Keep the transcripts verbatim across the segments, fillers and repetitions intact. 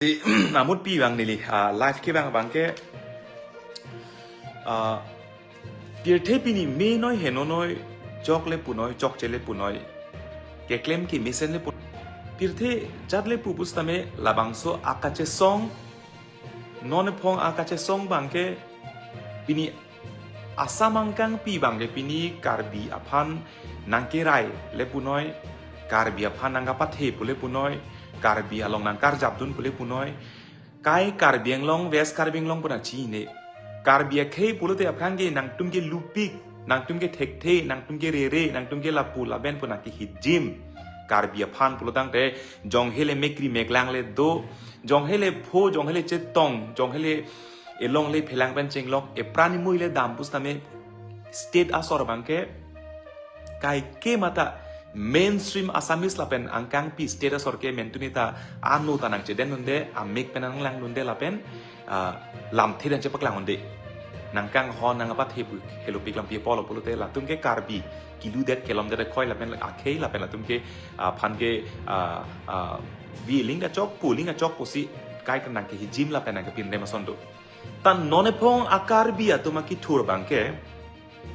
Amut pi bang neli, ah, live ke bang bang ke, ah, pirthe pini me noi heno noi, chok le punoi, chokche le punoi, keklem kemesen le punoi. Pirthe jat le pu pusitame labangso akachesong, non ephong akachesong bang ke pini Assam angkangpi bang ke pini Karbi aphan nangkerai le punoi, Karbi aphan nangkapathe pu le punoi, Karbi along nangkarjapdun pu le punoi, kai Karbi Anglong, West Karbi Anglong pu nangchine. Karbi akhei pulote aphrang ke nangtum ke lupik, nangtum ke thekthe, nangtum ke rere, nangtum ke lapu laben pu nangkehijim. Karbi aphan pulotangte jonghe le mekri meklang le do, jonghe le pho, jonghe le chetong, jonghe le elong le phelang pen chenglok, epran emui le dam pusitame state asor bang ke, kai ke mata mainstream Assamese lapen angkangpi state asor ke mentuni ta ano ta nangchedendunde, amek pen nanglangdunde lapen, ah, lamthe dan chepaklang unde. Nangkanghon nangkapathe pu helopik lampi apolo pulote latum ke Karbi kiludet kelomdet akhei lapen akhei lapen latum ke, ah, aphan ke, ah, ah, vi ling kachok, pu ling kachok pusi kai ke nangkehijim lapen nangkepindem ason do. Ta non ephong a-Karbi atum akithur bang ke,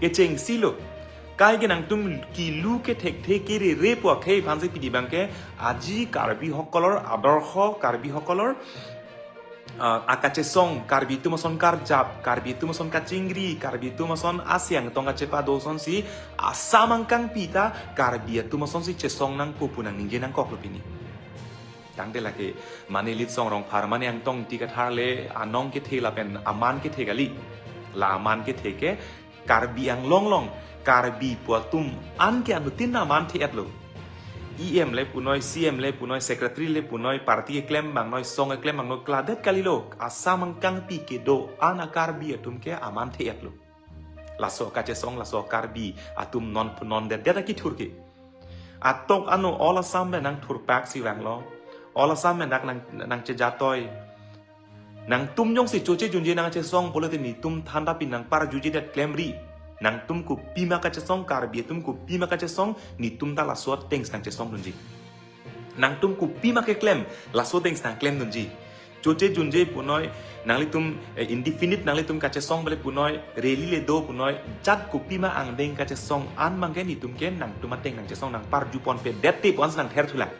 kechengsi lo. Kai ke nangtum kilu kethekthe kerere pu akhei aphansi pidi bang ke, আজি কাৰ্বিসকলৰ আদৰ্শ, কাৰ্বিসকলৰ, ah, akachesong, Karbi atum ason karjap, Karbi atum ason kachingri, Karbi atum ason asiang tong kachepado asonsi, Assam angkangpi ta Karbi atum asonsi chesong nangpo pu nangningje nangkoklo pini. Tangte lake, mane Litsong Rongphar, mane Angtong Ingti Kathar le anong kethe lapen aman kethe kali. La aman kethe ke Karbi Anglong along, Karbi pu atum an ke anuttin aman the-etlo. E M le punoi, C M le punoi, secretary le punoi, party keklem bangnoi, song keklem bangnoi, kladet kalilo, Assam angkangpi kedo an a-Karbi atum ke aman the-etlo. Laso kachesong, laso Karbi atum non non det det akithur ke. Atok ano All Assam pen nangthurpak si vanglo. All Assam pen dak nang nangchejatoi. Nangtum jongsi choche junje nangchesong pulote netum thanda pin nangparjuje det klemri. Nangtum kopima kachesong, Karbi atum kopima kachesong, netum ta laso ateng si nangchesongdunji. Nangtum kopima keklem, laso ateng si nangklemdunji. Choche junje punoi, nanglitum, eh, indefinite nanglitum kachesong bale punoi, rally le do punoi, jat kopima angdeng kachesong an bang ke netum ke nangtum ateng nangchesong nangparjuponpedet te pu ansi nangtherthulang.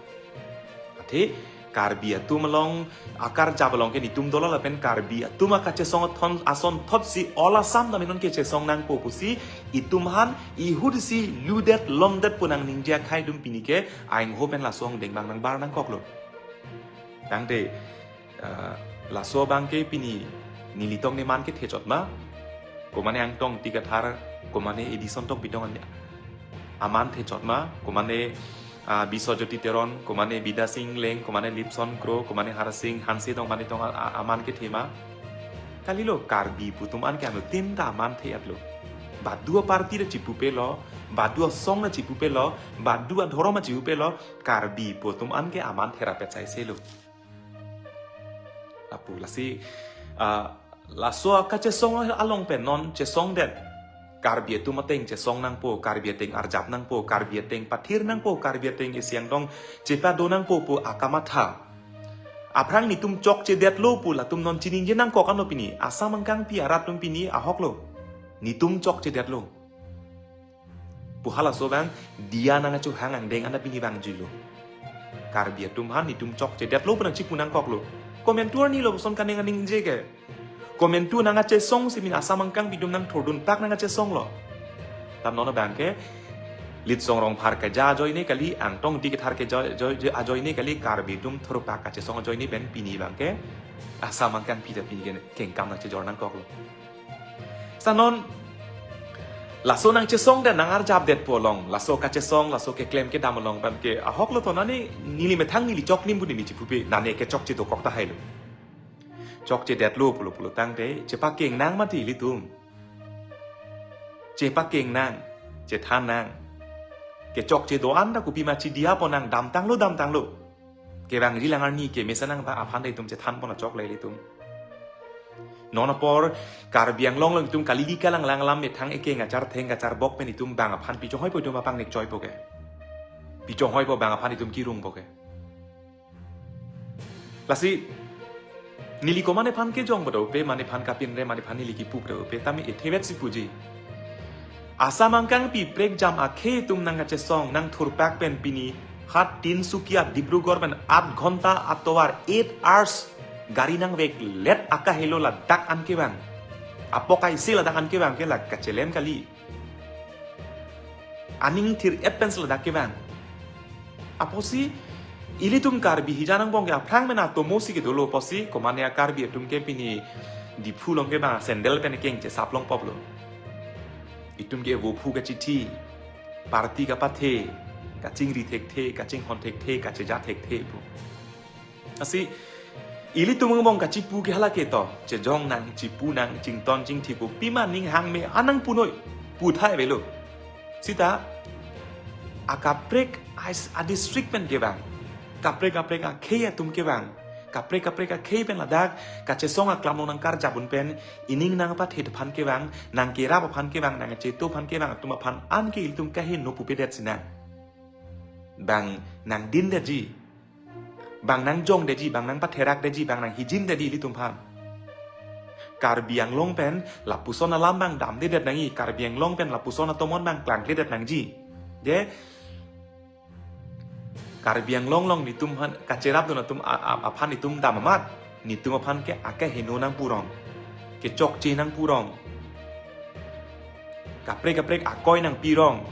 Athe Karbi atum along akarjap along ke netum dolo lapen Karbi atum akachesong athon asonthotsi All Assam tame non kechesong nangpo pusi itum aphan ihutsi ludet lomdet pu nangningje akhei atum pini ke aingho pen laso angdeng bang nangbar nangkoklo. Tangte, ah, laso bang ke pini nelitum ne aman kethe chot ma, komane Angtong Ingti Kathar, komane Edison Tokbi tong an aman the chot ma, komane, ah, Biswajyoti Teron, komane Bidya Sing Engleng, komane Lipson Kro, komane Harsing Hanse tong mane tong a, a, aman kethe ma. Kalilo, Karbi pu atum an ke anuttin ta aman the-etlo. Badu aparty ta chipupelo, badu asong ta chipupelo, badu adhorom ta chipupelo, Karbi pu atum an ke aman therapet saiselo. Lapu lasi, ah, laso akachesong along pen non chesongdet. Karbi atum ateng chesong nangpo, Karbi ateng arjap nangpo, Karbi ateng pathir nangpo, Karbi ateng isiang tong chepado nangpo pu akamatha. Aphrang netum chokchedetlo pu latum non chiningje nangkok ano pini, Assam angkangpi arat atum pini ahoklo. Netum chokchedetlo. Pu halaso bang, diya nangkachohang angdeng anta pini bang julo. Karbi atum aphan netum chokchedetlo pu nangchipu nangkoklo. Komantu arni lo puson kaneng aningje ke. Komantu nangkachesong si min Assam angkangpi atum nangthurdunpak nangkachesonglo. Tam non bang ke, Litsong Rongphar keja ajoine kali, Angtong Ingti Kathar keja ajoi, joi, ajoine kali, Karbi atum thurpak kachesong ajoine pen pini bang ke, Assam angkangpi ta pini ke kengkam nangchejor nangkoklo. Sanon, laso nangchesongdet nangarjapdet pu along, laso kachesong, laso keklem kedam along bang ke, ahoklo to nane neli methang neli choklim pu neli chipupe, nane kechokche dokok tahai lo. Chokchedetlo pulo pulo tangte, chepakeng nang mati ilitum. Chepakeng nang, chethan nang. Kechokche do-an ta kopima chidiya pon nang, damtanglo, damtanglo. Kevangji lang arni ke mesen nang ta aphan ta itum chethan pon achok le ilitum. Non apor Karbi Anglong along itum kalili kalang lang alam methang ekeng achar theng kacharbok pen itum bang aphan pi chonghoi po itum apangnek choipo ke. Pi chonghoi po bang aphan itum kirungpo ke. Lasi Neli komat aphan kejong bado pe, mane aphan kapinre, mane aphan neli kipu bado pe, tame ethe vet si puji. Assam angkangpi prekjam akhei atum nangkachesong, nangthurpak pen pini hat Tinsukia Dibrugarh pen aat ghonta atovar, eight hours gari nangveklet akahelo ladak an kevang. Apok aisi ladak an kevang ke la kachelem kali. Aning thir-et pen si ladak kevang. Apotsi ilitum Karbi hijan angbong ke aphrang pen atomo si kedolo apotsi, komatne a-Karbi atum ke pini Diphu along kevang sandal pen kengche sap long poplo. Itum ke vophu kachithi, party kapathe, kachingri thekthe, kachinghon thekthe, kacheja thekthe pu. Lasi ilitum angbong kachipu ke hala ke to, chejong nang, chipu nang, chington chingthi kopima ning hangme an nangpunoi, puthai avelo. Sita akaprek ais a-district pen kevang, kaprek kaprek akhei atum kevang, kaprek kaprek akhei pen ladak kachesong aklam along nangkarjap un pen, ining nangpathe aphan kevang, nangkerap aphan kevang, nangcheto aphan kevang atum aphan an ke ilitum kaheno pupedet sinang. Bang nangdindetji, bang nangjongdetji, bang nangpatherakdetji, bang nanghijimdetji ilitum aphan. Karbi Anglong pen lapuson alam bang damdedet nangji, Karbi Anglong pen lapuson atomon bang klangkledet nangji. Je Karbi Anglong along nitum aphan kacherapdun atum a-, a-, aphan nitum dam amat, nitum aphan ke akaheno nangpurong, kechokche nangpurong, kaprek kaprek akoi nangpirong.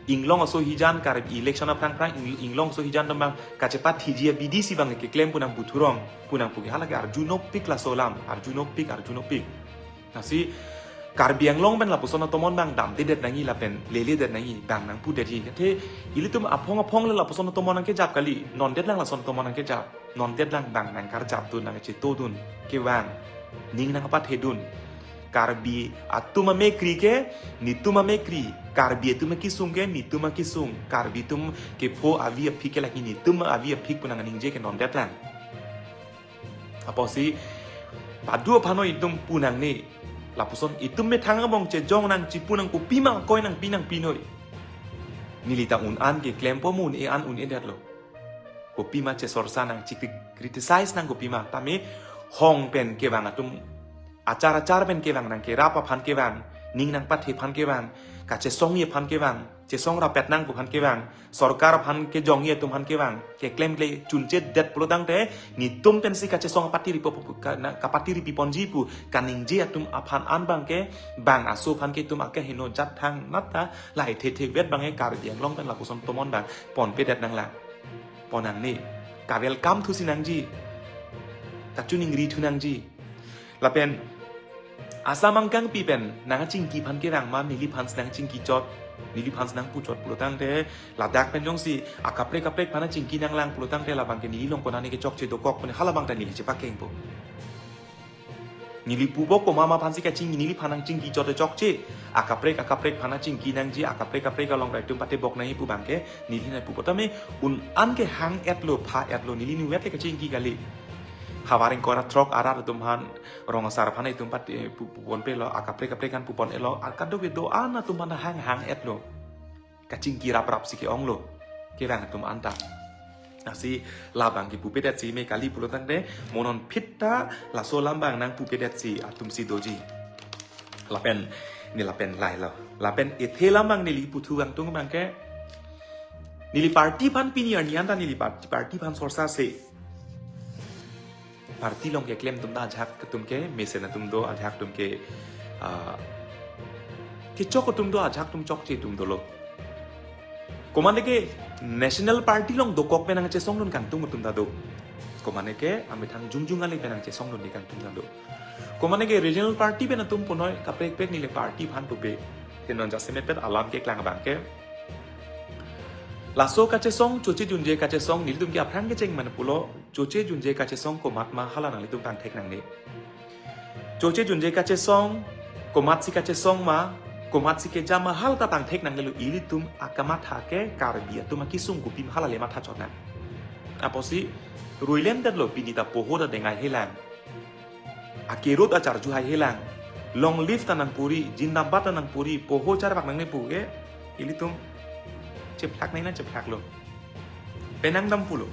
Inglong aso hijan Karbi election aphrangphrang, ing-, inglong aso hijan atum bang kachepathiji abidi si bang keklem pu nangputhurong, pu nangpu ke hala ke arjunopik laso alam, arjunopik, arjunopik. Lasi Karbi Anglong pen lapuson atomon bang damdedet nangji lapen leledet nangji, bang nangpudetji. Athe ilitum aphong aphong le lapuson atomon nangkejap kali, nondet lang lason atomon nangkejap. Nondet lang bang nangkarjapdun, nangchetodun kevang, ning nangpathedun. Karbi atum amekkri ke nitum amekkri, Karbi atum akesung ke nitum akesung, Karbi atum kepho avi aphik ke lake nitum avi aphik pu nangningje ke nondet lang. Apotsi padu aphan itum pu nangne. Lapuson itum methang angbong chejong nang, chipu nang, kopima akoi nangpi nangpinoi. Neli ta un-an ke klempo, mo un-e an un-edetlo. Kopima chesorsa nang, chikri-, criticize nang kopima. Tame hong pen kevang atum, achar achar pen kevang, nangkerap aphan kevang, ning nangpathe aphan kevang, kachesongji aphan kevang, chesong rapet nang pu aphan kevang, sorkar aphan kejongji atum aphan kevang, keklemkle chunchedet pulo tangte, nitum pensi kachesong kapatiri po, po, ka-, na, kapatiri piponji pu kaningje atum aphan an bang ke, bang aso aphan ke itum akeheno jat thangnat ta, lahai thethe vet bang ke Karbi Anglong pen lapuson atomon bang ponpedet nanglang. Pon nangne, ka-welcome thusi nangji, kachiningri thu nangji. Lapen Assam angkangpi pen nangchingki aphan kevang ma, neliphan si nangchingki chot, neliphan si nangpu chot pulo tangte, ladak pen jongsi akaprek kaprek aphan chingki nanglang pulo tangte, labang ke neli along konane kechokche dokok pu ne, halabang ta neli chepakengpo. Neli pupo, komat ma aphan si kachingki, neliphan nangchingki chot chokche, akaprek akaprek aphan chingki nangji, akaprek kaprek along rai atum patebok nangji pu bang ke neli nangpupo. Tame un-an ke hang-etlo, pha-etlo, neli niwet le kachingki kali. Havar ingkoi ra throk arat atum aphan, rong asar aphan itum pat, eh, pu-, pupon pelo, akaprek kaprek aphan pupon-etlo, akado kedo-an atum aphan hang hang-etlo. Kachingki raprap si ke-onglo, kevang atum anta. Lasi labang ke pupedet si me kali pulo tangte, mo non phit ta laso alam bang nangpupedet si atum si doji. Lapen, ne lapen lailo. Lapen ethe alam bang neli puthu kangtung bang ke, neli party aphan pini arni anta neli par-, party aphan sorsa se. Party along keklem atum ta ajahak atum ke mesen atum do, ajahak atum ke, ah, kechok atum do, ajahak atum chokche atum dolo. Komatne ke national party along dokok pen nangchesongdun kangtung atum ta do. Komatne ke amethang jongjong ale pen nangchesongdun di kangtung ta do. Komatne ke regional party pen atum punoi kaprek kaprek neli party aphan pupe. Te non jasemet pen alam keklang abang ke, laso kachesong, choche junje kachesong, nelitum ke aphrang kecheng mane pulo, choche junje kachesong komat ma hala nanglitum pangthek nangne. Choche junje kachesong, komat si kachesong ma, komat si keja ma hala ta pangthek nangnelo, ilitum akamatha ke Karbi atum akesung kopima hala le matha chot nang. Apotsi ruilemdetlo, pini ta poho ta dengai helang. Akerut acharju hai helang. Long live ta nangpuri, jindabad ta nangpuri, poho charvak nangne pu ke, ilitum chephlak nai na chephlaklo. Penang dam pulo.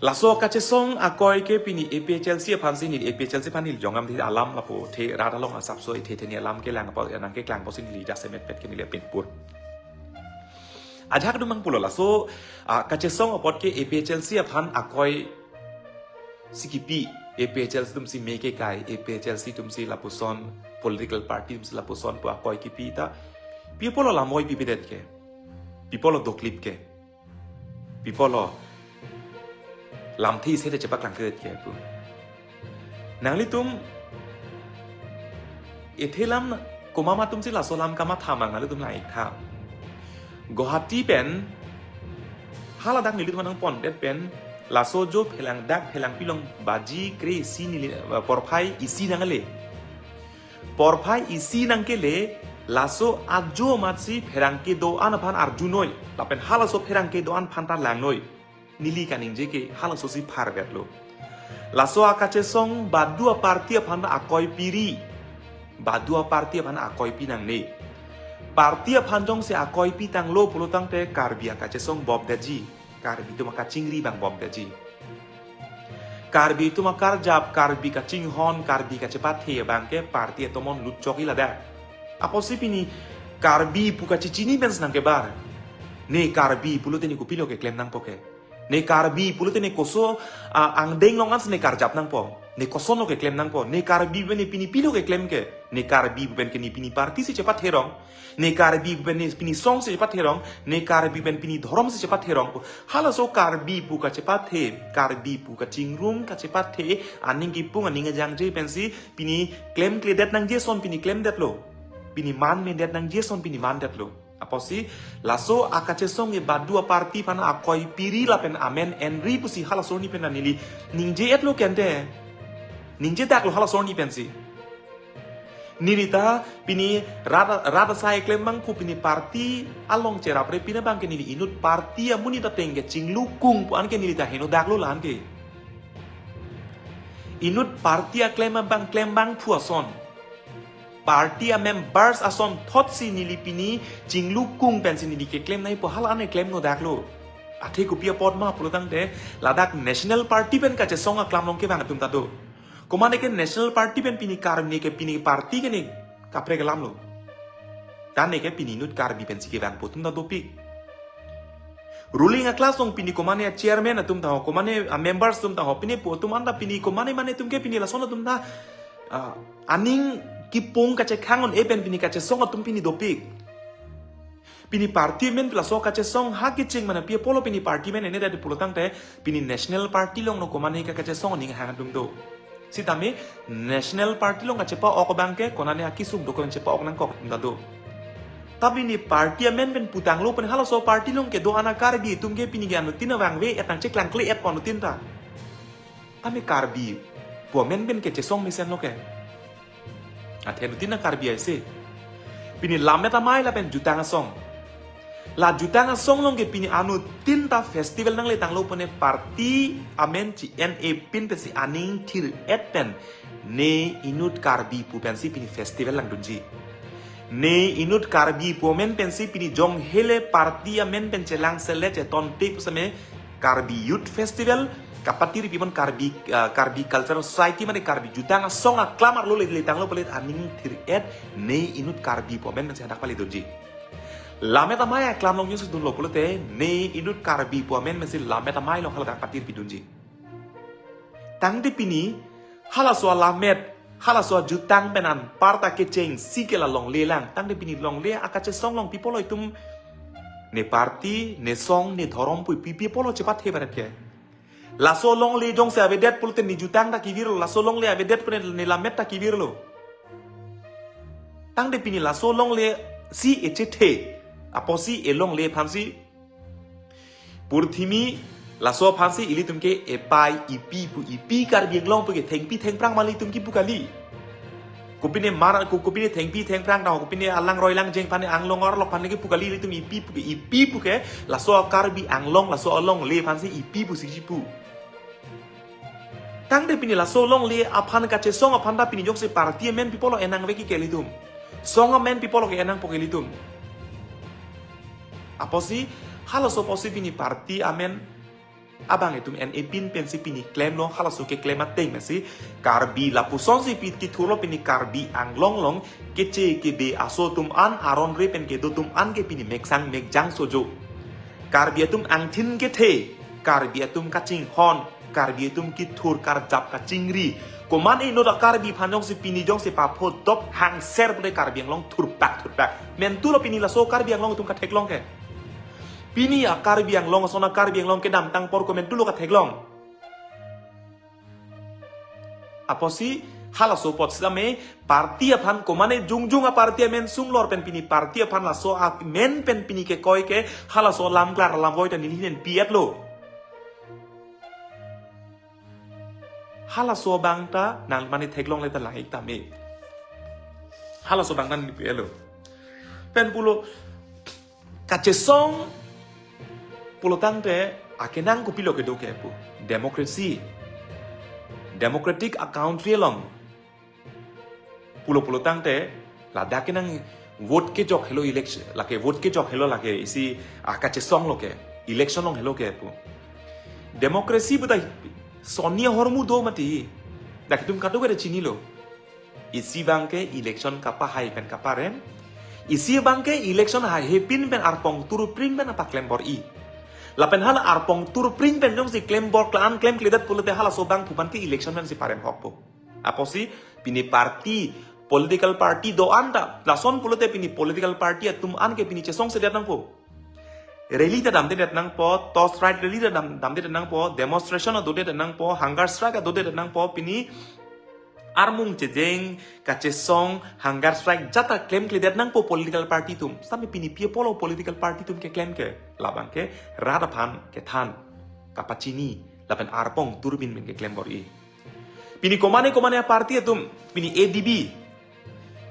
Laso kachesong akoi ke pini A P H L C aphan si neli, A P H L C aphan neli jongam di alam lapu the rat along asapso ithe the ni alam kelang apa nangkeklang pusi neli jasemet pet ke neli apin pur. Ajak dumang pulo laso, ah, kachesong apot ke A P H L C aphan akoi si kipi, A P H L C atum si me kekai, A P H L C atum si lapuson, political party atum si lapuson pu akoi kipi ta, pi apotlo lamoi pipedet ke, pi apotlo doklip ke, pi apotlo lamthe isi te chepaklangkledet ke pu. Nanglitum, ithe lam komat atum si laso lam kamatha mang nanglitum lang-ik tha. Guwahati pen, haladak nelitum nangpondet pen, laso jo phelang dak phelang pilong baji kre-isi neli, eh, porphai isi nangle. Porphai isi nangkele, laso ajo amatsi pherangke do-an aphan arjunoi, lapen halaso pherangke do-an aphan ta langnoi. Neli kaningje ke halaso si phar vetlo. Laso akachesong badu aparty aphan akoi piri. Badu aparty aphan akoi pi nangne. Party aphan jongsi akoi pitanglo pulotangte Karbi akachesong bomdetji. Karbi atum akachingri abang bomdetji. Karbi atum akarjap, Karbi kachinghon, Karbi kachepathe abang ke party atomon lutchok-i ladak. Apotsi pini Karbi pu kachechini pen si nangkebar. Ne Karbi pulote ne kopilo keklem nangpo ke. Ne Karbi pulote ne koso, ah, angdeng along ansi ne karjap nangpo. Ne kosonlo keklem nangpo. Ne Karbi pen ne pini pilo keklem ke. Ne Karbi pen ke ne pini party si chepatherong. Ne Karbi pen ne pini song si chepatherong. Ne Karbi pen pini dhorom si chepatherong. Halaso Karbi pu kachepathe, Karbi pu kachingrum kachepathe, aning kipung aning ajangje pensi pini klemkledet nangji ason pini klemdetlo. Pini manmedet nangji ason pini mandetlo. Apotsi laso akachesong ke badu aparty aphan akoi piri lapen amen enri pusi halaso arni pen neli ningje-etlo kente. Ningjedaklo halaso arni pensi. Neli ta pini rat, rat asai klem abang pu pini party along cheraprepin abang ke neli inut party amonit ateng ke chinglukung pu an ke neli ta henodaklo la-an ke. Inut party aklem abang klem abang pu ason. Party amembers ason thotsi neli pini chinglukung pensi neli keklem nangji pu hala-an ke klemnodaklo. Athe kopi apot ma pulotangte ladak National Party pen kachesong aklam along kevang atum ta do. Komat ne ke National Party pen pini Karbi ne ke pini party ke ne kaprek alamlo. Ta ne ke pini inut Karbi pensi kevangpo atum ta dopik. Ruling a-class along pini komat ne a-chairman atum ta ho, komat ne a-members atum ta ho, pini pu atum anta pini komat ne mane atum ke pini lason atum ta, ah, aning kipung kachekhang un-e pen pini kachesong atum pini dopik. Pini party amen laso kachesong ha kecheng mane pi apotlo pini party amen enedet pulotangte pini National Party along no komat ne ke kachesong aning hang atum do. Sitame National Party along kachepa-ok abang ke konane akesung dokok chepa-ok nangkok atum ta do. Ta pini party amen pen putanglo pen halaso party along kedo-an a-Karbi atum ke pini ke anuttin abang ve-et nangcheklangkle-etpo anuttin ta. Tame Karbi pu amen pen kachesong mesenlo ke. Athe anuttin a-Karbi aise. Pini Lammet Amei lapen Jutang Asong. La Jutang Asong along ke pini anuttin ta festival nangletanglo pune party amen chi-en-e pin pensi aning thir-et pen ne inut Karbi pu pensi pini festival langdunji. Ne inut Karbi pu amen pensi pini jong hele party amen pen chelangselet chetonte pusitame Karbi Youth Festival, kapatir pipon Karbi, ah, Karbi Cultural Society mane Karbi Jutang Asong aklam arlo le, letanglo pulote aning thir-et ne inut Karbi pu amen pensi hadak pale dunji. Lammet Amei aklam along jongsi dunlo pulote ne inut Karbi pu amen pensi Lammet Amei along haladak patir pidunji. Tangte pini halaso a-Lammet, halaso a-Jutang pen anparta kechengsi ke la longle lang. Tangte pini longle akachesong along pi apotlo itum ne party, ne song, ne dhorom pu pi, pi apotlo chepathe barat ke. Laso longle jongsi avedet pulote ne Jutang ta kevirlo, laso longle avedet pulote ne Lammet ta kevirlo. Tangte pini laso longle si echethe, apotsi elongle aphansi purthimi laso aphansi ilitum ke epai ipi pu ipi Karbi Anglong pu ke thengpi thengphrang ma ilitum kipu kali. Kopine mar, ko-, kopine thengpi thengphrang ta ho, kopine alangroi langjeng aphan anglong arlo aphan kipu kali ilitum ipi pu ke, ipi pu ke laso Karbi Anglong laso alongle aphansi ipi pusi kipu. Tangte pini laso longle aphan kachesong aphan ta pini jongsi party amen pi apotlo enangve ke ilitum. Song amen pi apotlo ke enangpo ke ilitum. Apotsi halaso apotsi pini party amen Abang itum en epin pensi pini klemlo, halaso keklem ateng pensi Karbi lapusonsi pi kethurlo pini Karbi Anglong along keche kebe aso atum an aron re pen kedo atum an ke pini meksang mekjang sojo. Karbi atum angthin kethe, Karbi atum kachinghon, Karbi atum kethur karjap kachingri. Komat inut a Karbi aphan jongsi pini jongsi paphodop hangser pule Karbi Anglong thurpak thurpak. Mentulo pini laso Karbi Anglong atum katheklong ke. Pini a Karbi Anglong, ason a Karbi Anglong kedamtang apor ko mentulo katheklong. Apotsi halaso apot sitame party aphan komat jongjong a party amen sunglor pen pini party aphan laso amen pen pini kekoi ke halaso lam klar lam voi ta neli nen pi-etlo. Halaso abang ta nang mane theklongle ta lahai tame. Halaso abang ta neli pi-etlo. Pen pulo kachesong pulotangte akenang kopilo kedo ke pu. Democracy. Democratic a country along. Pulo pulotangte ladak kenang vote kejok helo election, lake vote kejok helo lake isi a kachesong lo ke, election along helo ke pu. Democracy puta soni ahormu do mati. Dak itum kadokave chinilo. Isi abang ke election kapahai pen kaparem. Isi abang ke election haihepin pen arpong turpring pen apaklem bor-i. Lapen hala arpong turpring pen jongsi klem bor klan klemkledet pulote halaso abangphu abang ke election pensi parem hokpo. Apotsi pini party, political party do-an ta. Lason pulote pini political party atum an ke pini chesongsedet nangpo. Rally ta damdedet nangpo, torch ride rally ta dam, damdedet nangpo, demonstration ta dodedet nangpo, hunger strike ta dodedet nangpo, pini armung chejeng, kachesong, hunger strike jat ta klemkledet nangpo political party atum. Sitame pini pi apotlo political party atum keklem ke. Labang ke rat aphan kethan kapachini lapen arpong turpring pen keklem bor-i. Pini komane komane a party atum, pini A D B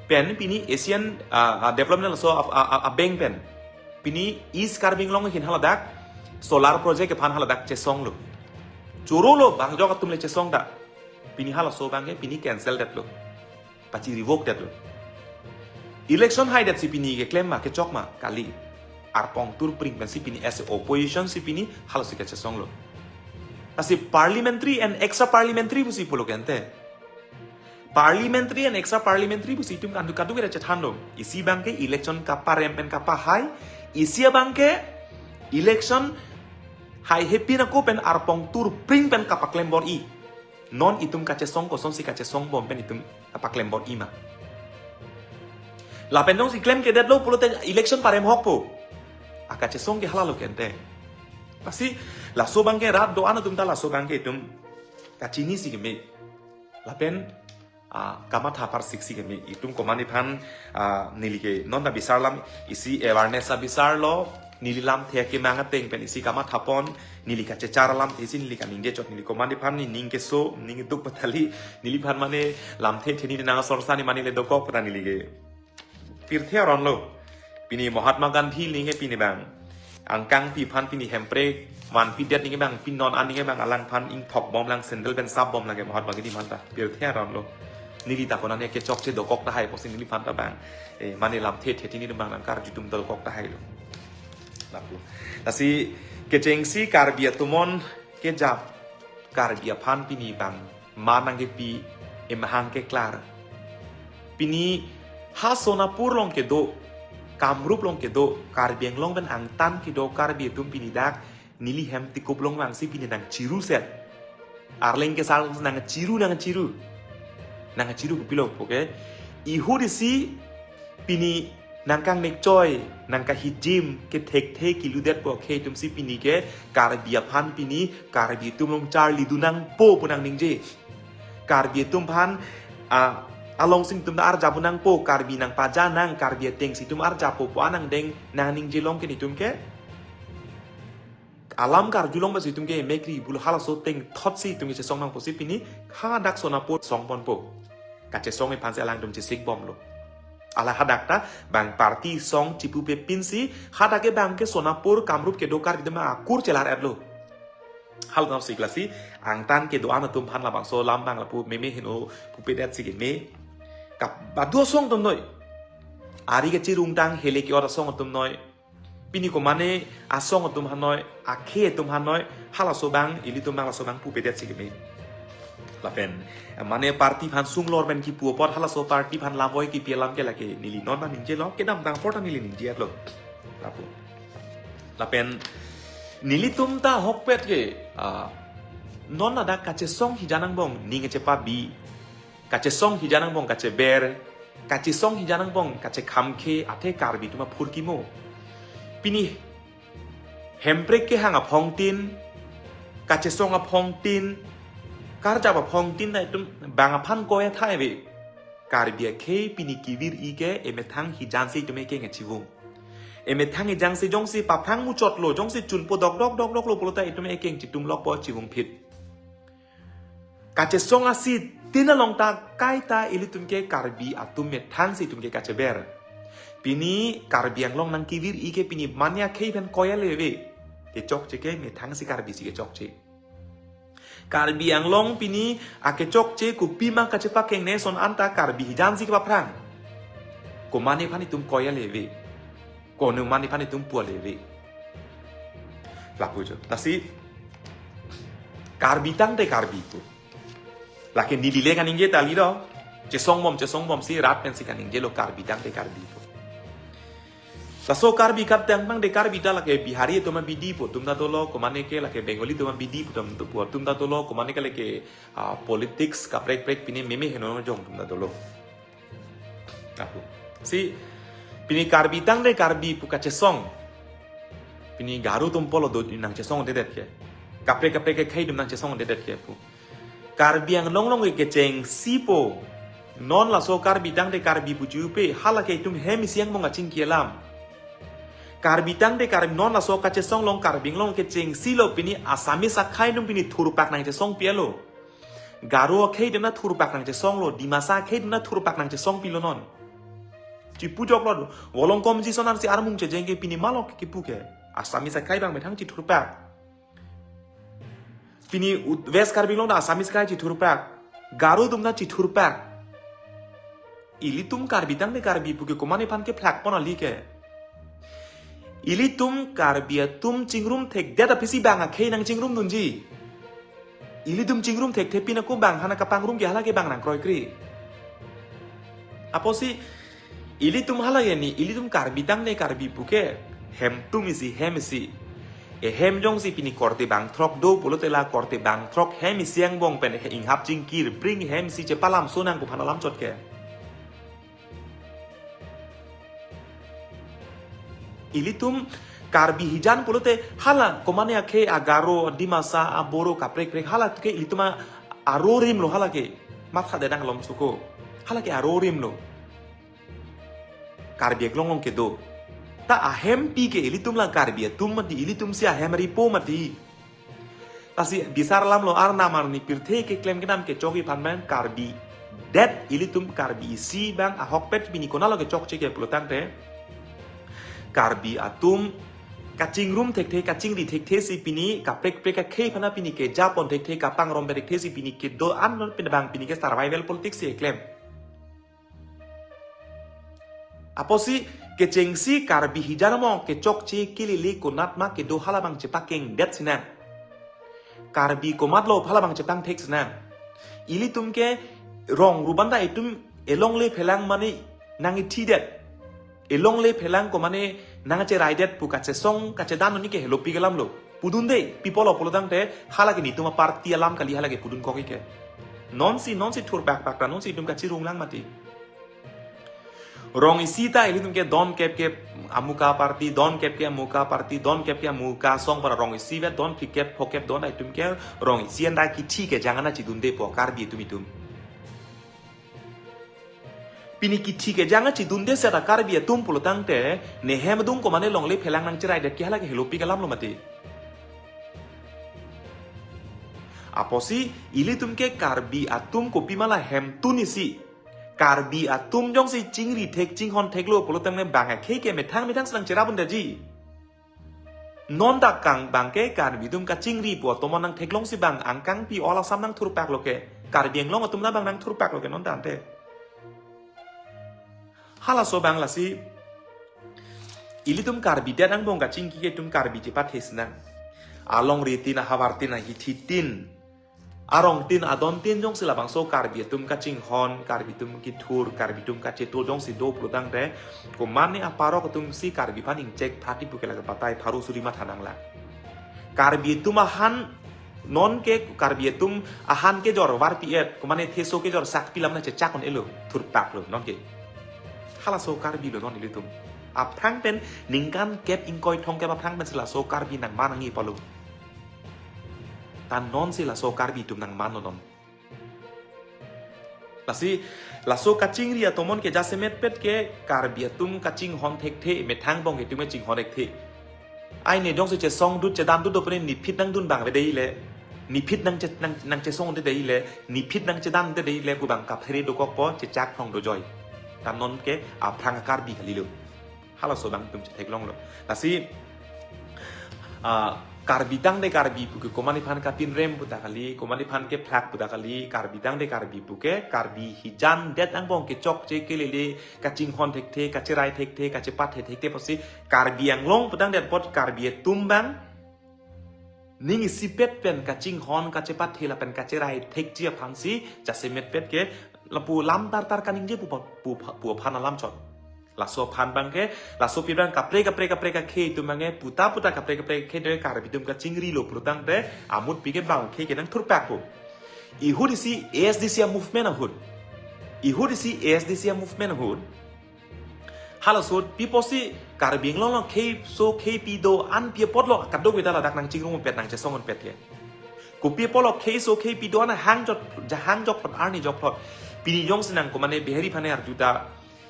pen pini Asian, ah, ah, Development laso a, a, a, a bank pen pini East Karbi Anglong ahin haladak solar project aphan haladak chesonglo. Chorolo bang jok atum le chesong ta. Pini halaso abang ke pini cancel detlo. Pachi revoke detlo. Election haidetsi pini keklem ma kechok ma kali. Arpong turpring pensi pini as a opposition si pini halaso kachesonglo. Lasi parliamentary and extra parliamentary pusi pulo ke ante. Parliamentary and extra parliamentary pusi itum kandu kandu kira chethanlo. Isi abang ke election kaparem pen kapahai. Isi abang ke election haihepin ako pen arpong turpring pen kapaklem bor-i. Non itum kachesong kosonsi kachesong bom pen itum kapaklem bor-i ma. Lapen jongsi klemkledetlo pulote election parem hokpo. A kachesong ke halalo ke ante. Lasi laso abang ke rat do-an atum ta laso abang ke itum kachinisi keme. Lapen, ah, kamatha parsiksi keme. Itum komane aphan, ah, neli ke non ta bisarlam isi awareness abisarlo, neli lamthe kemang ateng pen isi kamathapon, neli kachechar alamthe isi neli kaningje chot, neli komane aphan ne ning keso, ning duk patali, neliphan mane lamthe theni nang sorsa ne mane le dokok pata neli ke pirthe aron lo. Pini Mahatma Gandhi neli ke pini abang angkangpi aphan pini hemprek vanpidet neli ke abang pini non an neli ke abang alangphan ingthok bomlang sandal pen sap bomlang ke Mahatma Gandhi aphan ta pirthe aron lo. Neli ta konane kechokche dokok tahai pusi neliphan ta abang, eh, mane lamthe theni abang nang karju atum dokok tahai lo. Lapu. Lasi kechengsi Karbi atum an kejap Karbi aphan pini abang ma nangkepi emahang keklar. Pini ha Sonapur along kedo, Kamrup along kedo, Karbi Anglong pen angtan kedo Karbi atum pini dak neli hem tikup along vangsi pini nangchiru set. Arleng kesar nangchiru, nangchiru. Nangchiru kopilo pu ke. Ihut isi pini nangkangnek choi, nangkahijim, kethekthe kiludet pu akhei atumsi pini ke Karbi aphan pini, Karbi atum along charlidun nangpo pu nangningje. Karbi atum aphan, a, alongsi netum ta arjap nangpo, Karbi nangpaja nang, Karbi atengsi itum arjappo pu anangdeng nangningje along ke netum ke alam karjulong pensi itum ke emekri pulo halaso tengthotsi itum ke chesong nangpo si pini hadak Sonapur songponpo. Kachesong aphansi alangtum chesik bomlo. Hala hadak ta bang party song chipupe pinsi hadak ke bang ke Sonapur Kamrup kedo Karbi atum akur chelar-etlo. Hal tam sik lasi angtan kedo-an atum aphan labangso alam abang lapu meme heno pupedetsi keme. Kap badu asong atum noi. Ari kachirungtang hele ke-ot asong atum noi. Pini komane asong atum hanoi, akhei atum hanoi, halaso abang, ilitum abang laso abang pupedet si keme. Lapen, mane party aphan sunglor pen kipu apot halaso party aphan lavoi kipi alam ke lake neli non ta ningjelo, kedamtang apor ta neli ningje-etlo. Lapu. Lapen, nelitum ta ahokpet ke, ah, non ladak kachesong hijan angbong, ning chepabi, kachesong hijan angbong kacheber, kachesong hijan angbong kachekhamkhe, athe Karbi atum aphurkimo. Pini hemprek kehang aphongtin, kachesong aphongtin, karjap aphongtin ta itum bang aphan koi athai ave. Karbi akhei pini kevir-i ke emethang hijan si itum ekeng chivung. Emethang hijan si jongsi paphrang muchotlo, jongsi chunpo dokdok dokdoklo pulo ta itum ekeng chitumlokpo, chivungphit. Kachesong asi tin along ta kaita ilitum ke Karbi atum methang si itum ke kacheber. Pini Karbi Anglong nangkevir-i ke pini mane akhei pen koi ale ave. Kechokche ke methang si Karbi si kechokche. Karbi Anglong pini akechokche kopima kachepakeng ne son anta Karbi hijan si kepaphrang. Komane aphan itum koi ale ave. Konumane aphan itum pu ale ave. Lapu jo. Lasi Karbi tangte Karbi pu. Lake neli le kaningje tali do. Chesong bom, chesong bom si rat pen si kaningjelo Karbi tangte Karbi pu. Laso Karbi kaptang tangte Karbi ta lake Bihari atum abidi pu atum ta dolo, komane ke lake Bengali atum abidi pu atum, pu atum ta dolo, komane ke lake, ah, politics kaprek prek pini meme heno jong atum ta dolo. Lapu. Si, pini Karbi tangte Karbi pu kachesong. Pini Garo atum pulo do nangchesongdedet ke. Kaprek kaprek akhei atum nangchesongdedet ke pu. Karbi Anglong along ke kechengsipo. Non laso Karbi tangte Karbi pu chupe, halake itum hem isi angbong kachingki alam. Karbi tangte Karbi, non laso kachesong along Karbi Anglong kechengsilo, pini Assamese akhei atum pini thurpak nangchesong pialo. Garo akhei atum ta thurpak nangchesonglo, Dimasa akhei atum ta thurpak nangchesong pilo non. Chipujoklo do. Volongkom ji son an si armung chejeng ke pini malok kipu ke. Assamese akhei abang methang chithurpak. Pini ut-, West Karbi Anglong ta Assamese akhei chithurpak. Garo atum ta chithurpak. Ilitum Karbi tangte Karbi pu ke komane aphan kephlak pon ali ke. Ilitum Karbi atum chingrum thekdet aphi si bang akhei nangchingrumdunji. Ilitum chingrum thekthe pin ako bang aphan kapangrum ke halake bang nangkroikre. Apotsi ilitum halake ni, ilitum Karbi tangte Karbi pu ke hem atum isi, hem isi. Ehem jongsi pini korte bangthrok do pulote la korte bangthrok hem isi angbong pen he inghap chingkir bring hem isi chepalamso nangkok aphan alam chot ke. Ilitum Karbi hijan pulote hala komane akhei a Garo, Dimasa, a Boro kaprek prek halake ilitum a-, arorimlo halake. Matha dedang lom suko. Halake arorimlo. Karbi Anglong along kedo. Ta ahempi ke ilitum la Karbi atum mati, ilitum si ahem ripo mati. Lasi bisar alamlo arnam arni pirthe keklem kedam kechokji aphan pen Karbi det ilitum Karbi isi abang ahokpet pini konatlo kechokche ke pulo tangte Karbi atum kachingrum thekthe, kachingri thekthe si pini kaprek prek akhei aphan pini kejapon thekthe, kapangrum thekthe si pini kedo an non pini abang pini ke survival politics si eklem. Apotsi kechengsi Karbi hijan mo kechokche kelele konat ma kedo hala abang chepakengdet sinang. Karbi komatlo hala abang chepangthek sinang. Ilitum ke rong ruban ta itum elongle phelang mane nangithidet. Elongle phelang komane nangcheraidet pu kachesong kachedan ni ke helopi ke alamlo. Pudunde, pi pulo pulo tangte, halake netum a party alam kali halake pudunkok ke. Nonsi, nonsi thurpak pak ta, nonsi itum kachirung lang mati. Rong isi ta ilitum ke don kep kep amuka party, don kep kep amuka party, don kep kep amuka asong para rong isi vet, don phlikep phokep don itum ke rong isi anda kithi kejang ana chidunde po Karbi atum itum. Pini kithi kejang achidunde seta Karbi atum pulo tangte, ne hem adung komane longle phelang nangcheraidet ke halake helopi ke alamlo mati. Apotsi ilitum ke Karbi atum kopima la hemtun isi. Karbi atum jongsi chingri thek chinghon theklo pulo tangte bang akhei ke methang methang si nangcherapdundeji. Non dak kang bang ke Karbi atum kachingri pu atomon nangtheklong si bang angkang pi all Assam nangthurpaklo ke. Karbi Anglong atum ta bang nangthurpaklo ke non tangte. Halaso abang lasi Ilitum Karbi det angbong kachingki ke itum Karbi chepathe sinang. Alongri tin, ahavar tin, ahithi tin, arong tin, adon tin jongsi labangso Karbi atum kachinghon, Karbi atum kethur, Karbi atum kacheto jongsi do pulotangte, komane aparok atum si Karbi aphan ingchek phrati pu ke lake batai pharo suri matha nanglang. Karbi atum ahan, non ke Karbi atum ahan kejor varpi et, komane theso kejor sakpi lam nangchechak un-elo, thurpak lo non ke. Halaso Karbi lo non ilitum. Aphrang pen ningkan kep ingkoi thomkep aphrang pensi laso Karbi nangman nangji pulo. Ta non si laso Karbi atum nangman lo non. Lasi, laso kachingri atomon ke jasemetpet ke Karbi atum kachinghon thekthe, methang angbong ke itum kachinghon thekthe. Ai ne jongsi chesong dut chedam dut do pune niphit nangdun abang ave dei le, niphit nangche-, nang, nangchesong te dei le, niphit nangchedam te dei le, pu abang kaphere dokokpo, chechak phong dojoi. Ta non ke aphrang Karbi kalilo. Halaso abang itum chetheklonglo. Lasi, ah, Karbi tangte Karbi pu ke komane aphan kapinrem puta kali, komane aphan kephlak puta kali, Karbi tangte Karbi pu ke, Karbi hijan det angbong kechokche kelele, kachinghon thekthe, kacherai thekthe, kachepathe thekthe pusi, Karbi Anglong putangdet apot Karbi atum abang ning isipet pen kachinghon, kachepathe lapen kacherai thekji aphansi jasemetpet ke lapu lam tartar kaningje pu, pu, pu aphan alam chot. Laso aphan abang ke, laso pi abang kaprek kaprek kaprek akhei atum abang ke, puta puta kaprek kaprek akhei do Karbi atum kachingrilo pulotangte, amutpi ke bang akhei ke nangthurpakpo. Ihut isi A S D C a-movement ahut. Ihut isi A S D C a-movement ahut. Halaso pi pusi Karbi Anglong along khei so khei pi do-an pi apotlo kadokave ta ladak nangchingrumpet nangchesongpet ke. Kopi apotlo khei so khei pi do-an hang jok, ja hang jokphlot arni jokphlot. Pini jongsi nang komane Bihari aphan arju ta,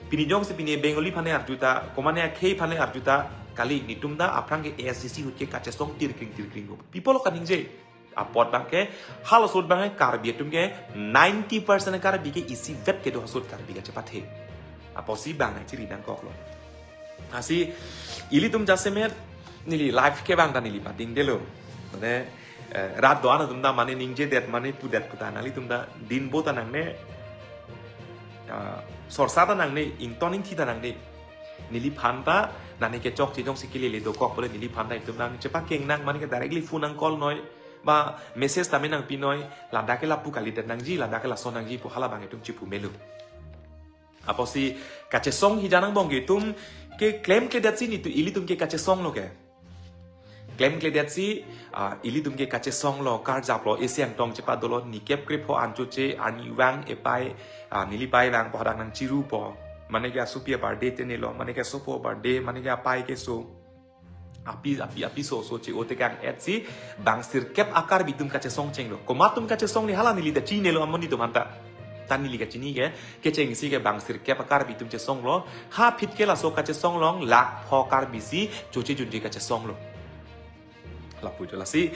pini jongsi pini Bengali aphan arju ta, komane akhei aphan arju ta, kali netum ta aphrang ke A S D C ahut ke kachesong tirkring tirkring ko. Pi apotlo kaningje. Apot abang ke, halaso ahut abang ke Karbi atum ke ninety percent Karbi ke isivet kedo halaso ahut Karbi kachepathe. Apotsi bang nangchiri nangkoklo. Lasi ilitum jasemet neli live ke bang ta neli padingdelo. Mane, eh, rat do-an atum ta mane ningjedet mane pudet puta nanglitum ta dinbo ta nangne, ah, sorsa ta nangne, ington ingthi ta nangne. Neliphan ta nane kechokche jongsi kelele dokok pule neliphan ta itum nangchepakeng nang mane ke directly phone nang call noi, ba message tame nangpi noi, ladak ke lapu kalidet nangji, ladak ke lason nangji pu hala abang itum chipu melo. Apotsi kachesong hijan angbong ke itum ke klemkledet si netum ilitum ke kachesonglo ke. Klemkledet si, ah, ilitum ke kachesonglo, karjaplo, isi angtong chepadolo, ni kep krepho ancho che, arni vang epai, ah, neli pai vang po hadak nangchirupo. Mane ke asopi a-birthday te nelo, mane ke asopo a-birthday, mane ke apai keso. Api, api, apiso, so che-o tekang et si, bang sirkep a-Karbi atum kachesong chenglo. Komat atum kachesong ni hala neli ta chinilo amonit atum aphanta. Ta neli kachini ke, kechengsi ke bang sirkep a-Karbi atum chesonglo. Ha phit ke laso kachesong along, lakh pho Karbi si, choche junje kachesonglo. Lapu jo lasi,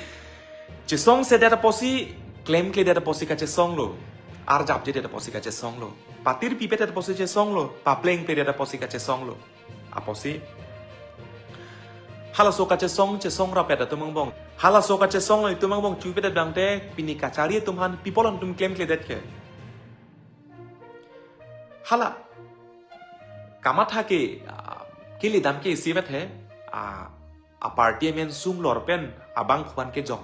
chesongsedet apotsi, klemkledet apotsi kachesonglo. Arjapjedet apotsi kachesonglo. Patirpipedet apotsi chesonglo. Paplengpedet apotsi kachesonglo. Apotsi. Halaso kachesong, chesong rapet atum angbong. Halaso kachesong itum angbong chupedet abang te, pini kachari atum aphan, pi apot lo netum klemkledet ke. Hala. Kamatha ke, ah, keledam ke isivet he, ah, a-party amen sunglor pen, abangphu aphan kejong.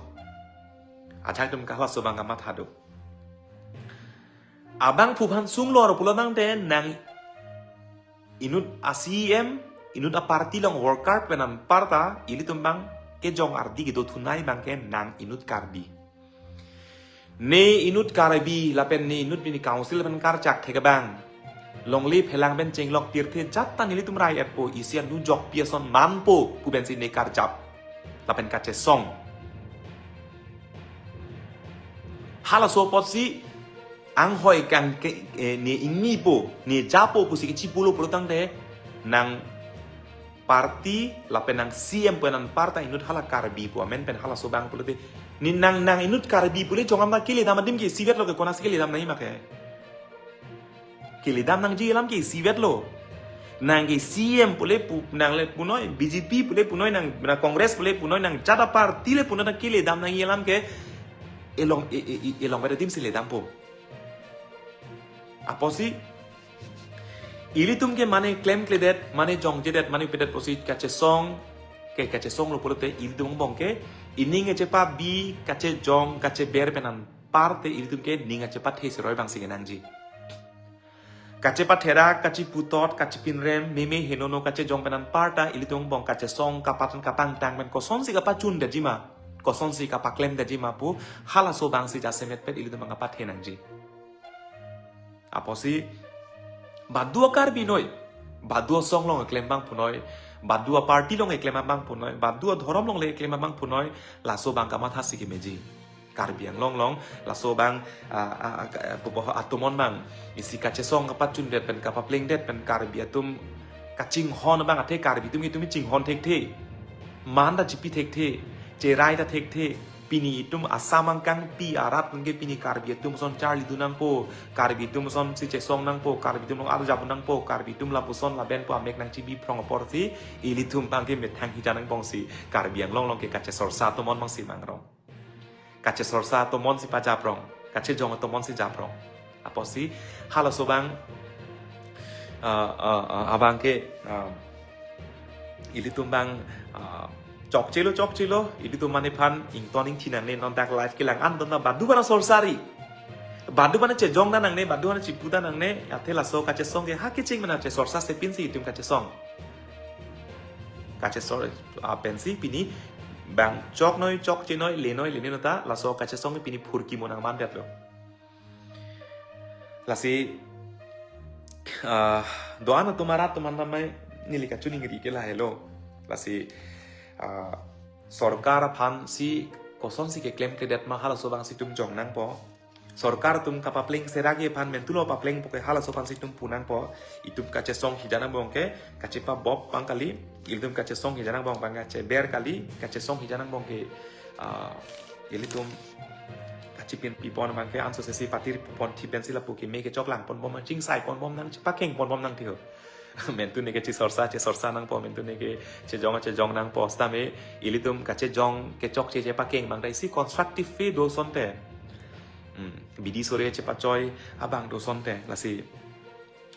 Ajak atum ke halaso abang kamatha do. Abangphu aphan sunglor pulo tangte nang inut a-C E M, inut a-party along worker pen anparta, ilitum abang kejong ardi kedo thunei abang ke nang inut Karbi. Ne inut Karbi, lapen ne inut pini council lapen karjap thek abang. Longle phelang pen chenglok tirthe jat ta nelitum rai-etpo, isi anu jokpi ason manpo, pu pensi ne karjap. Lapen kachesong. Halaso apotsi anghoi kang ke, eh, ne ingnipo, ne japo pusi kechipulo pulo tangte nang party lapen nang C M pen anparta inut hala Karbi pu amen pen halaso abang pulote. Ne nang, nang inut Karbi pule jongam ta keledam adim ke isivetlo ke konatsi keledam nangji ma ke. Keledam nangji alam ke isivetlo. Nang ke C M pule pu, nang le punoi, B J P pule punoi, nang, nang Congress pule punoi, nang jat a-party le punoi, nang keledam nangji alam ke elong, e, e, e, elongvet adim si ledampo. Apotsi, Ilitum ke mane klemkledet, mane jongjedet, mane pedet pusi kachesong, ke kachesonglo pulote ilitum angbong ke ining kachepabi, kachejong, kacheber pen anparte ilitum ke ning kachepathe seroi abangsi kenangji. Kachepatherak, kacheputot, kachepinrem, meme henono kachejong pen anparta ilitum angbong kachesong, kapathan kapangtang pen kosonsi kapachundetji ma, kosonsi kapaklemdetji ma pu, halaso abangsi jasemetpet ilitum abang kapathe nangji. Apotsi badu a-Karbi noi, badu asong along keklem abang punoi, badu a-party along keklem abang punoi, badu adhorom along le keklem abang punoi, laso abang kamathasi kemeji. Karbi Anglong along laso abang, ah, ah, ah, ka-, pupo atomon abang isi kachesong kapachundet pen kapaplengdet pen Karbi atum kachinghon abang athe Karbi atum itum chinghon thekthe, man ta chipi thekthe, cherai ta thekthe. Pini itum Assam angkangpi arat ke pini Karbi atum ason charlidun nangpo, Karbi atum asonsi chesong nangpo, Karbi atum along arjap nangpo, Karbi atum lapuson labenpo amek nangchibi phrong aporsi ilitum abang ke methang hijan angbongsi Karbi Anglong along ke kachesorsa atomon abangsi mangrong. Kachesorsa atomonsi pajaprong, kachejong atomonsi japrong. Apotsi halaso abang, ah, ah, ah, abang ke, ah, ilitum abang, ah, chokchelo, chokchelo, ilitum mane aphan ington ingthi nangne, non dak live kelang an dona badu abang sorsari. Badu abang chejong nangne, badu abang chipu nangne, athe laso kachesong ke ha kecheng mena chesorsa sepinsi itum kachesong. Kachesor, ah, pensi pini abang choknoi, chokchenoi, lenoi, lenoi nota, laso kachesong pini phurki mo nangmandetlo. Lasi, ah, do-an atum arat atum an namai neli kachiningri ke lahelo. Lasi, ah, sorkar aphansi kosonsi keklemkledet ma halaso abangsi itum jong nangpo. Sorkar atum kapapleng seragi aphan mentulo paplengpo ke halaso aphansi itum pu nangpo. Itum kachesong hijan angbong ke kachepabop abang kali, ilitum kachesong hijan angbong abang kacheber kali, kachesong hijan angbong ke, ah, ilitum kachepinpipon abang ke anso sesi patir pupon thi pensi lapu keme kechok langponbom nang, chingsaiponbom nang, chepakengponbom nang tiho. Mentu neke chesorsa, chesorsa nangpo, mentu neke chejong, chejong nangpo, sitame ilitum kachejong kechokche chepakeng abang ta isi constructive way do asonte. Hmm, bidi sore chepachoi abang do asonte, lasi.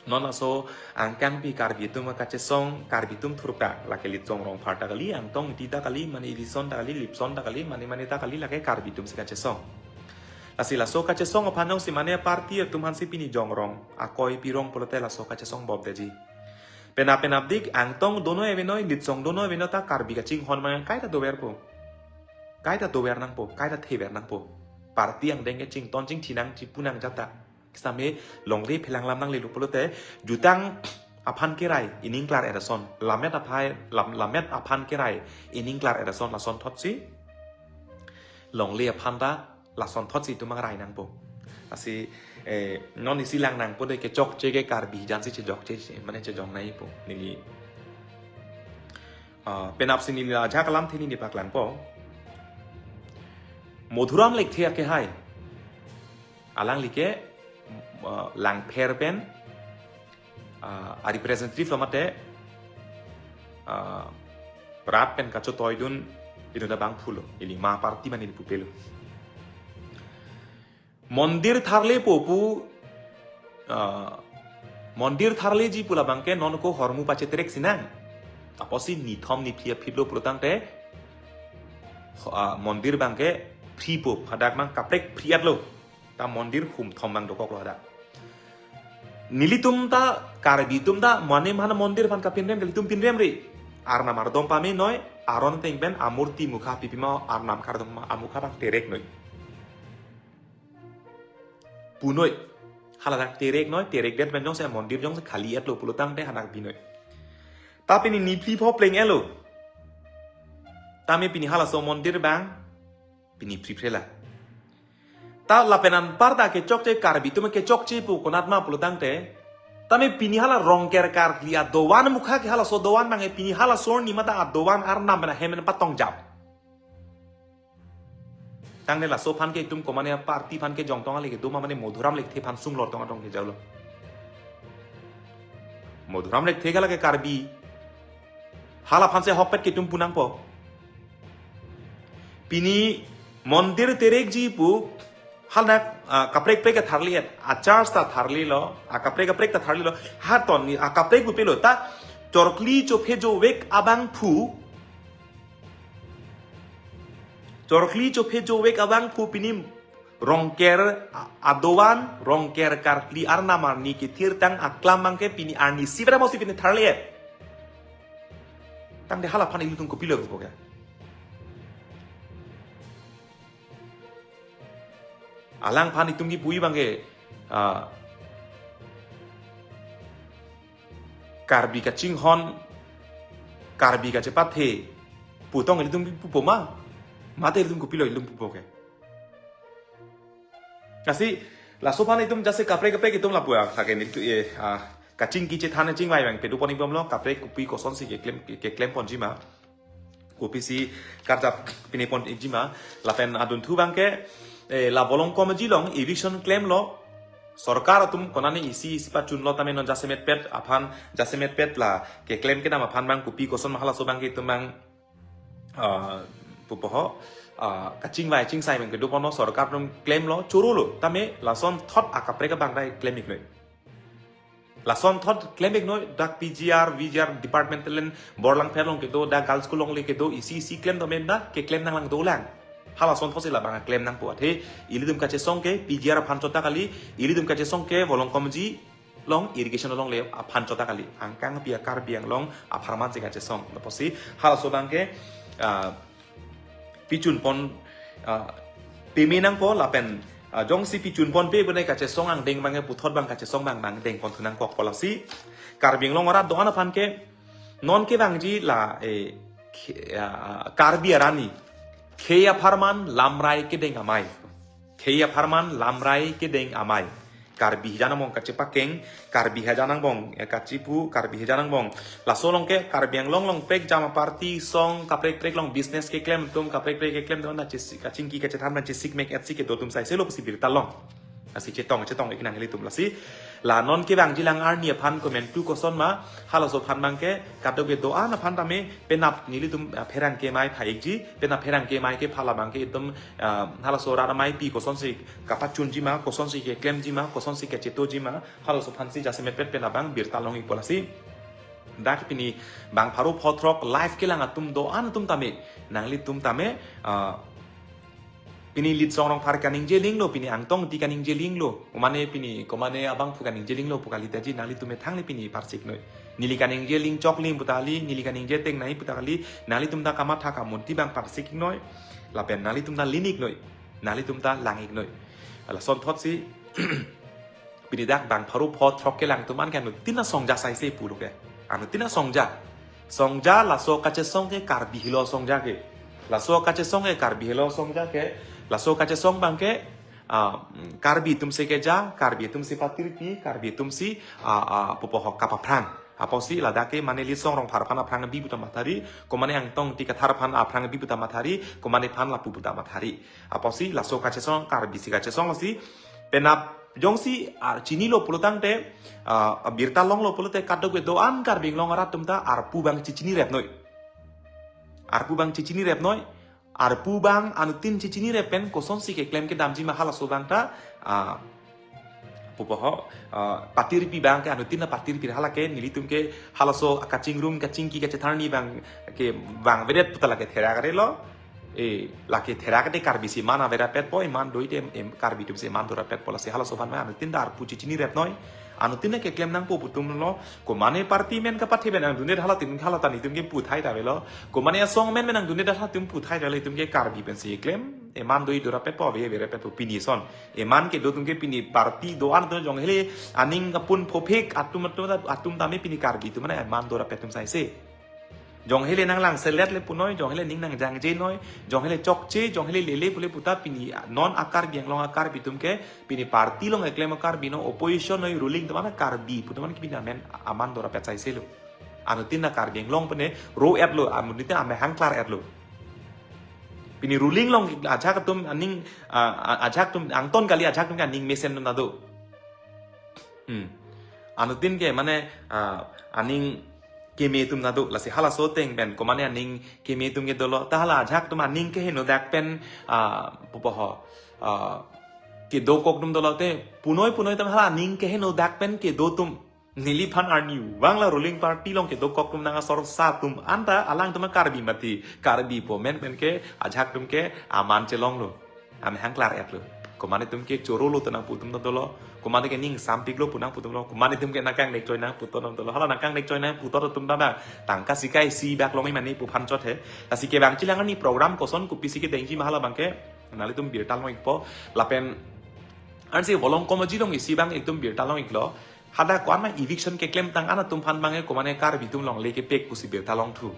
Non laso angkangpi Karbi atum kachesong, Karbi atum thurka, lake Litsong Rongphar ta kali, Angtong Ingti ta kali, mane Ilison ta kali, Lipson ta kali, mane mane ta kali, lake Karbi atumsi kachesong. Lasi laso kachesong aphan jongsi mane party atum aphansi pini jongrong, akoi pirong pulote laso kachesong bopdetji. Penap penapdik, Angtong dono evenoi, Litsong dono evenoi ta Karbi kachinghon mang kaita doverpo. Kaita dover nangpo, kaita thever nangpo. Party angdeng ke chington chingthi nang, chipu nang jata. Sitame longle phelang lam nanglelo pulote, jutang aphan kerai, ining klar-et ason. Lammet aphai, lam-, lammet aphan kerai, ining klar-et ason, lasonthotsi longle aphan ta lasonthotsi itum abang rai nangpo. Lasi, eh, non isi lang nangpo de kechokche ke Karbi hijansi chejokche, mane chejong nangpo. Neli, ah, penapsi neli ajak alamthe neli paklangpo. Madhuram Lekthe akehai. Alangli ke, ah, Langpher pen, ah, a-representative lo mate, ah, rat pen kachotoidun, idun abang pulo, ili ma party mane ili pupelo. Mondir tharlepo pu, ah, mondir tharleji pu labang ke non ko hormu pacheterek sinang. Apotsi nithom niphli aphitlo pulotangte, ah, mondir abang ke phripo, hadak abang kaprek phri-etlo. Ta mondir humthom abang dokoklo hadak. Nelitum ta, Karbi atum ta, mane mane mondir aphan kapinrem, kalitum pinrem ri. Arnam kardom pame noi, aron ateng pen amurti mukha pipima, arnam kardom ma amukha abang terek noi. Punoi. Haladak terek noi, terekdet pen jongsi mondir jongsi khali-etlo pulotangte hadak binoi. Ta pini niphli pho pleng-etlo. Tame pini halaso mondir abang, pini phri phrela. Ta lapen anparta kechokche Karbi atum kechokche pu konat ma pulotangte. Tame pini hala Rongker karkli adovan mukha ke halaso dovan abang e pini halaso arni mata adovan arnam pen ahem pen patongjap. Tangne laso aphan ke itum komane party aphan kejong tong ale kedo ma mane Madhuram Lekthe aphan sunglor tong atong kejaulo. Madhuram Lekthe ke lake Karbi. Hala aphansi ahokpet ke itum pu nangpo. Pini mondir terekji pu Halna, ah, kaprek prek ta tharli et, a charge ta tharlilo, a kaprek kaprek ta tharlilo, ha ton ni a kaprek pu pilo ta, chorkli chophe jovek abangphu, chorkli chophe jovek abangphu pini Rongker a-, adovan, Rongker karkli arnam arni kethirtang aklam abangke pini arnisi bera mosi pini tharli et. Tangte halaphan ilitum kopilo pu ke. Alangphan itum kipu abangke, ah, Karbi kachinghon, Karbi kachepathe pu tong ilitum kipupo ma? Mate ilitum kopilo ilitum pupo ke. Lasi, lasophan itum jasemet kaprek kaprek itum lapu a, lake nelitum, eh, ah, kachingki chethan chingvai abang pedupon ibomlo, kaprek kopi kosonsi keklem, ke-, keklem ponji ma. Kopisi karjap pini ponji ma, lapen adunthu abangke, eh, la Volongkom Aji along eviction klemlo, sorkar atum konane isi isi pachunlo tame non jasemet pet aphan, jasemet pet la keklem kedam aphan abang kopi koson ma halaso abangke itum abang, ah, pupo ho, ah, kachingvai chingsai abang kedoponlo, sorkar atum klemlo, chorolo, tame lasonthot a kaprek abang dai klem iknoi. Lasonthot klem iknoi, dak P G R, V G R department len Borlangpher along kedo, dak girls school along le kedo, isi isi klem tame dak keklem nanglang dolang. Halasonthotsi labang klem nangpo athe, ilitum kachesong ke P G R aphan chot ta kali, ilitum kachesong ke Volongkom Aji along irrigation along le aphan chot ta kali. Angkang pi a Karbi Anglong apharman si kachesong. Lapusi halaso abangke, ah, pichun pon, ah, peme nangpo lapen, ah, jongsi pichun ponpe pune kachesong angdeng abangke puthot abang kachesong abang angdeng ponthu nangkokpo lasi. Karbi Anglong arat do-an aphan ke non kevangji la, eh, khe-, ah, Karbi arani khei apharman lamrai kedeng amei. Khei apharman lamrai kedeng amei. Karbi hajan angbong kachepakeng, Karbi hajan angbong, eh, kachipu, Karbi hajan angbong. Laso along ke Karbi Anglong along prekjam aparty song kaprek prek along business keklem atum, kaprek prek keklem atum na chesi-, kachingki kachethan abang chesik mek etsi kedo atum sai selo pusi birta long. Lasi chetong chetong ik nang ilitum lasi. La non kevangji lang arni aphan komantu koson ma, halaso aphan abangke kadokave do-an aphan tame penap nelitum, ah, pherangke amei pha ikji, penap pherangke amei kepha labangke itum, ah, halaso rat amei pi kosonsi kapachunji ma, kosonsi keklemji ma, kosonsi kachetoji ma, halaso aphansi jasemet pet pen abang birta long ikpo lasi. Dak pini bang pharo pho throk live kelang atum do-an atum tame, nanglitum tame, ah, pini Litsong Rongphar kaningje linglo, pini Angtong Ingti kaningje linglo, komane pini, komane abangphu kaningje linglo pu kali taji, nanglitum methang le pini parsik noi. Neli kaningje ling chok ling pu ta kali, neli kaningje tengnei pu ta kali, nanglitum ta kamatha kamunti abang parsik noi, lapen nanglitum ta lin iknoi, nanglitum ta lang iknoi. Lasonthotsi, pini dak bang pharo pho throk kelang atum an ke anuttin asongja sai se pulo ke. Anuttin asongja. Songja laso kachesong ke Karbi helo songja ke. Laso kachesong ke Karbi helo songja ke. Laso kachesong abangke, ah, Karbi atumsi keja, Karbi atumsi patirpi, Karbi atumsi, ah, ah, pupo ho kapaphrang. Apotsi ladak ke mane Litsong Rongphar aphan aphrang bi puta mathari, komane Angtong Ingti Kathar aphan aphrang bi puta mathari, komane aphan lapu puta mathari. Apotsi laso kachesong Karbisi kachesong lasi penap jongsi, ah, chinilo pulo tangte, ah, birta longlo pulote kadokave do-an Karbi Anglong arat atum ta arpu abang chechini rep noi. Arpu abang chechini rep noi. Arpu abang anuttin chechini rep pen kosonsi keklem kedamji ma halaso abang ta, ah, pupo ho, ah, patirpi abangke anuttin na patirpi hala ke nelitum ke halaso kachingrum kachingki kachethan arni abangke vangvedet puta lake therak arelo. Eh, lake therak te Karbisi man averapetpo, eman doite em, em, Karbi atumsi eman dorapetpo lasi halaso aphan ma anuttin ta arpu chechini rep noi. Anuttin ta keklem nangpo pu atumlo, komane party amen kapathe pen nangdunde halatum hala ta nelitum ke puthai ta avelo. Komane asong amen pen nangdunde halatum puthai ta avelo, itum ke Karbi pensi keklem. Eman doi dorapetpo, ave averapetpo pini ason. Eman kedo atum ke pini party do-an atum jong hele aning kapun phophek atum atum atum tame pini Karbi atum mane eman dorapet atum sai se. Jong hele nanglangselet le punoi, jong hele ning nangjangje noi, jong hele chokche, jong hele lele pule puta pini non a Karbi Anglong a Karbi atum ke, pini party along keklem a Karbi non, opposition noi, ruling atum an a Karbi pu atum an ke pini amen aman dorapet sai selo. Anuttin a Karbi Anglong pene ro-etlo, anuttin amehang klar-etlo. Pini ruling along ajahak atum aning, ah, ah, ajahak atum angton kali, ajahak atum ke aning mesen atum ta do. Hmm. Anuttin ke mane, ah, aning keme atum ta do, lasi halaso ateng pen komane aning keme atum ke dolo, ta hala ajahak atum aning keheno dak pen, ah, pupo ho, ah, kedokok atum dolo te, punoi punoi atum hala aning keheno dak pen kedo atum. Neliphan arnivang la ruling party along kedokok atum nang asor sa atum anta alangtum Karbi mati. Karbi pu amen pen ke ajahak atum ke aman chelonglo. Amahang klar-etlo. Komat atum ke chorolo pu nangpu atum dolo. Komat ke ning sampiklo pu nangpu atum lo. Komat atum ke nangkangnek choi nangpu atum dolo. Hala nangkangnek choi nangpu atum ta bang tangka sikai isi bak longji mane pu aphan chot he. Lasi kevangji lang arni program koson kopisi kedengji ma hala abang ke nanglitum birta long-ikpo. Lapen ansi volong komaji long isi abang itum birta long-iklo. Hadak ko-an ma eviction keklemtang an atum aphan abang ke komat Karbi atum longle kepek pusi birta longthu.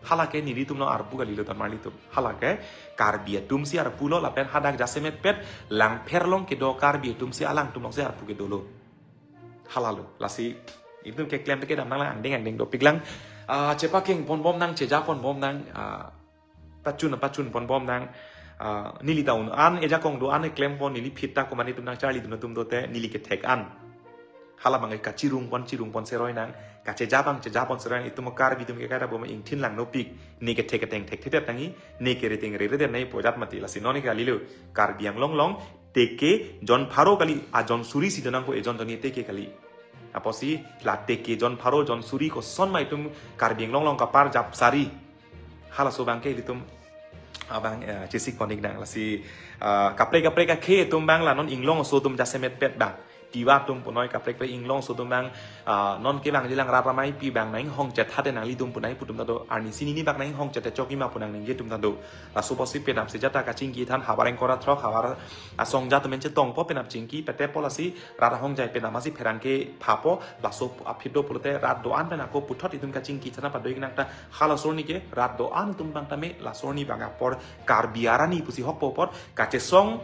Hala ke nelitum along arpu kalilo ta marlitum. Hala ke Karbi atum si arpulo lapen hadak jasemet pet Langpher along kedo Karbi atum si alangtum along si arpu kedolo. Hala lo. Lasi itum keklem te kedam nang lang angdeng angdeng dopik lang. Ah, chepakeng ponbom nang, cheja ponbom nang, ah, pachun pachun ponbom nang. Ah, neli ta un-an ejakong do-an klempo, neli phit ta komat atum nangcharli dun atum do te neli kethek an. Hala abang ke kachirung pon chirung pon seroi nang, kacheja abang cheja pon seroi nang, itum Karbi atum ke kaita bom ingthin lang nopik, ne kethek keteng thekthedet nangji, ne kere teng reredet nangji pu ajat mati. Lasi non ke kalilo, Karbi Anglong along teke jon pharo kali, ajon suri si do nangpo, ejon doni teke kali. Apotsi la teke jon pharo jon suri koson ma itum Karbi Anglong along kapar jap sari. Halaso abang ke ilitum abang, eh, chesik pon-ik nang. Lasi, eh, kaprek kaprek akhei atum abang la non inglong aso atum jasemet pet abang. Tiwa atum punoi kaprek kaprek inglong aso atum abang, ah, non kevangji lang rat amei pi abang nang-inghong chethat nanglitum punai pu atum ta do, arnisi nini abang nang-inghong chethe chokji ma pu nangningje atum ta do. Laso apotsi penap si jata kachingki than havar ingkoi ra throk havar asong jat amen chetongpo penap chingki pete po lasi rat ahongjai penap masi pherangke phapo laso aphi do pulote rat do-an pen ako puthot itum kachingki than padoi nang ta halaso arni ke rat do-an atum abang tame laso arni abang apor Karbi arni pusi hokpo apor kachesong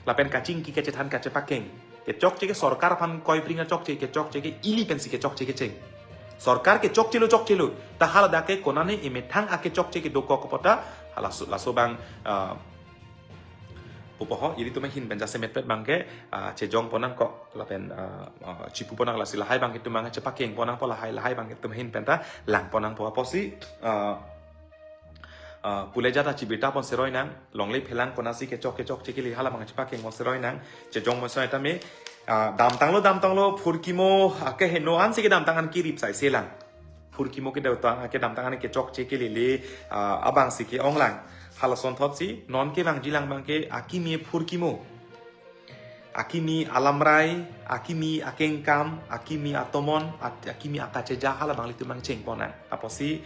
lapen kachingki kachethan kachepakeng. Kechokche ke sorkar aphan koibring achokche, kechokche ke ili pensi kechokche kecheng. Sorkar kechokchelo chokchelo. Ta haladak ke konane emethang akechokche kedokok apot ta halaso, laso abang, ah, pupo ho, ilitum ahin pen jasemet pet abang ke, ah, chejong pon nangkok, lapen, ah, ah, chipu pon nang lasi lahai abang ke itum abang chepakeng pon nangpo lahai, lahai abang ke itum ahin pen ta lang pon nangpo apotsi, ah, ah, pule jata chibirta pon seroi nang, longle phelang konatsi kechok kechokche kele hala abang chepakeng pon seroi nang, chejong pon seroi tame, ah, damtanglo damtanglo phurkimo, ah, keheno ansi kedamtang an kirip sai selang. Phurkimo kedamtang, kedamtang an kechokche kelele, ah, abang si ke-ong lang. Halason thotsi, non kevangji lang abang ke akimi phurkimo. Akimi alamrai, akimi akengkam, akimi atomon, at-, akimi akacheja hala abang ilitum nangcheng pon nang. Apotsi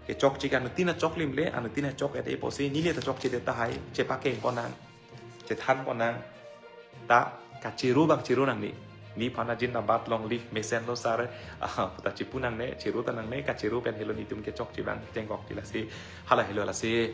kechokche ke anuttin achok limle, anuttin achok-et apotsi, neli ta chokchedet tahai, chepakeng pon nang, chethan pon nang. Ta kachero abang chero nangne. Nephan ta zindabad long live mesenlo sir. Ah, pu ta chipu nangne, chero ta nangne, kachero pen helo nelitum kechokche abang chengkokche lasi. Hala helo lasi.